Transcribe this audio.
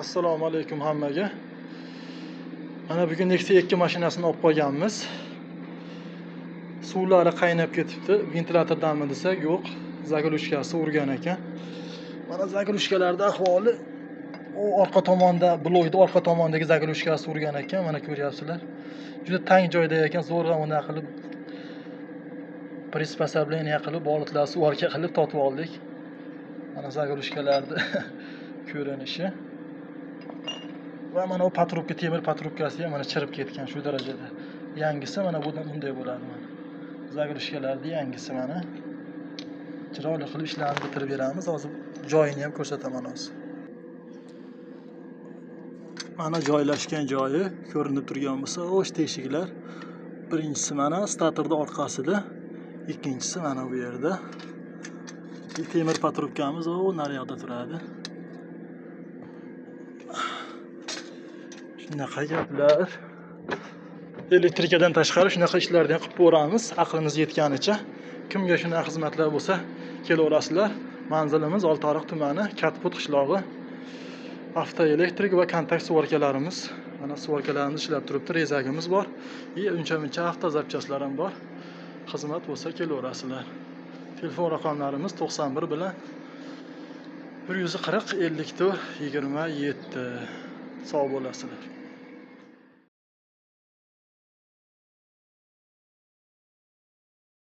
Assalomu alaykum hammaga. Mana bugun Nexia 2 mashinasini olib qo'yganmiz. Suvlari qaynab ketibdi. Ventilyatordanmi desak, yo'q. Заглушка si urgan ekan. Mana заглушка larda ahvoli, u orqa tomonda, blokda orqa tomondagi заглушка si urgan ekan. Mana ko'ryapsizlar. Juda tang joyda ekan, zo'rg'a unaqa qilib приспособление qilib, bolitlar сварка qilib totib oldik. Mana заглушка larni ko'rinishi. Va mana u патрубка, temir патрубка si ham mana chirib ketgan shu darajada. Yangisi mana bunday bo'ladi mana. Заглушка larni yangisi mana. Chiroyli qilib ishlarni bitirib beramiz. Hozir joyini ham ko'rsataman hozir. Mana joylashgan joyi ko'rinib turgan bo'lsa, o'sh teshiklar. Birinchisi mana statorda orqasida, ikkinchisi mana bu yerda. Temir патрубка miz u naryoqda turadi. Shunaqa gaplar. Elektrikadan tashqari shunaqa ishlarni ham qilib ko'ramiz, aqlimiz yetganicha. Kimga shunaqa xizmatlar bo'lsa, kelaverasizlar. Manzilimiz Oltiariq tumani, Katput qishlog'i. Avtoelektrik va kontakt сварка larimiz. Mana сварка larimiz ishlab turibdi, rezagimiz bor. И uncha-muncha avto запчасть lar ham bor. Xizmat bo'lsa kelaverasizlar. Telefon raqamlarimiz 91 bilan 140 54 27. Sog' bo'lasizlar.